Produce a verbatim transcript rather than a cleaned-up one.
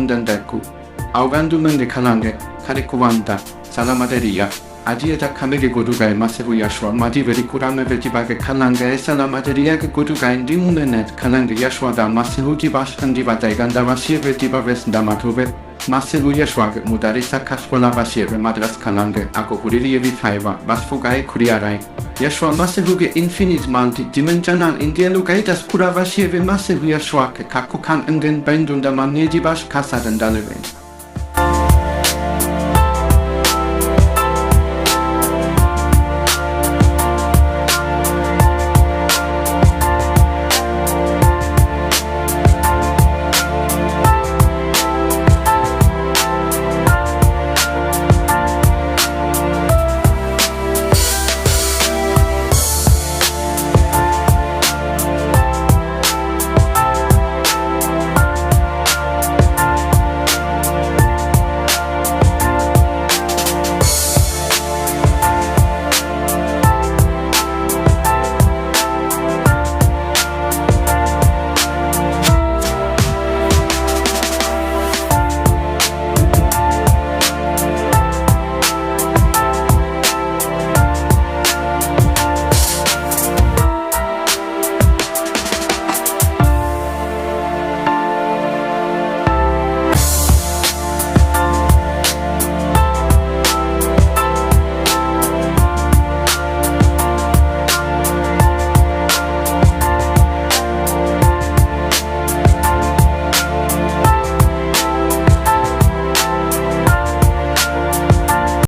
އުނދަންދައްކު، އަޅުގަނޑުމެންގެ ކަލާނގެ ކަރިކުވާންތައް، ސަލާމަތްތެރިޔާ، އަދި އެތައް ކަމެއްގެ ގޮތުގައި މަސީހު ޔަޝުއާ މަތިވެރި ކުރާނެ ވެއްޖިބާގެ ކަލާނގެ ސަލާމަތްތެރިޔާގެ ގޮތުގައި ދިމުނެނެ ކަލާނގެ ޔަޝުއާ ދާ މަސީހު ދިވާސް ކަންދިވާ ދައިގަނޑަށް ވަށިވެއްޖިބާ ވެސް ދަމާތޯވެ. މަސީހު ޔަޝުއާގެ މުދައްރިސަކަށް ފޮޅާ ވަށިއެވެ. މަދްރަސް ކަލާނގެ އަގު ހުރި ލިޔެވިފައިވާ ވަސްފުގައި ކުރިއަރައި، ޔަޝުއާ މަސީހުގެ އިންފިނިޓް މަލްޓި ޑިމެންޝަނަލް އިންޑިއަލުގައި ދަސްކުރާ ވަށިއެވެ. މަސީހު ޔަޝުއާގެ ކައްކުކަން އެނގެން ބައިންދުން ދަމާ ނޭދިބާޝް ކާސާދަން ދަލެވެ.